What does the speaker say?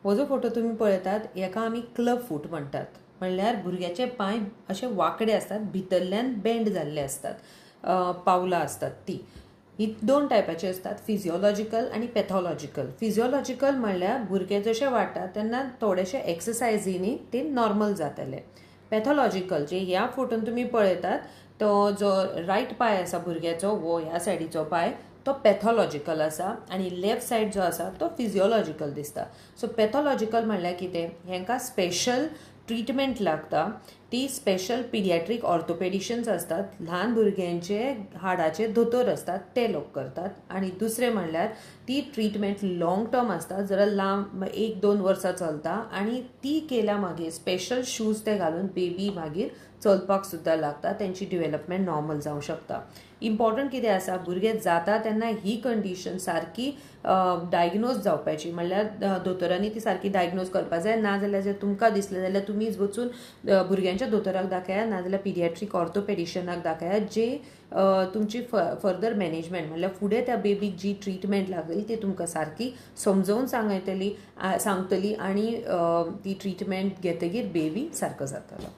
हो जो फोटो तुमी पळयतात हेका आमी क्लब फूट म्हणटात. म्हणल्यार भुरग्याचे पांय अशे वांकडे आसतात, भितरल्यान बेंड जाल्ले आसतात, पावलां आसतात ती. ही दोन टायपाची आसतात, फिजियोलॉजिकल आनी पॅथॉलॉजिकल. फिजियोलॉजिकल म्हणल्यार भुरगे जशे वाडटा तेन्ना थोडेशे एक्सरसायजीनी ते नॉर्मल जातले. पॅथॉलॉजिकल जे ह्या फोटोन तुमी पळयतात तो जो रायट पांय आसा भुरग्याचो, वो ह्या सायडीचो पांय तो पॅथॉलॉजिकल आसा आनी लेफ्ट सायड जो आसा तो फिजियोलॉजिकल दिसता. सो पॅथॉलॉजिकल म्हणल्यार कितें, हेंकां स्पेशल ट्रिटमेंट लागता. ती स्पेशल पिडियाट्रीक ऑर्थोपेडिशन्स आसतात, ल्हान भुरग्यांचे हाडाचे दोतोर आसतात ते लोक करतात. आनी दुसरें म्हणल्यार ती ट्रिटमेंट लॉंग टर्म आसता, जरा लांब 1-2 वर्सां चलता आनी ती केल्या मागीर स्पेशल शूज ते घालून बेबी मागीर चलपाक सुद्दां लागता, तेंची डिवेलपमेंट नॉर्मल जावंक शकता. इम्पॉर्टंट कितें आसा, भुरगे जाता तेन्ना ही कंडिशन सारकी डायग्नोज जावपाची, म्हणल्यार दोतोरांनी ती सारकी डायग्नोज करपाक जाय. नाजाल्यार जर तुमकां दिसलें जाल्यार तुमीच वचून भुरग्यांच्या दोतोराक दाखयात, नाजाल्यार पिडियाट्रीक ऑर्थोपेडिशनाक दाखयात, जे तुमची फर्दर मॅनेजमेंट म्हणल्यार फुडें त्या बेबीक जी ट्रिटमेंट लागतली ती तुमकां सारकी समजोवन सांगतली आनी ती ट्रिटमेंट घेतकीर बेबी सारको जातलो.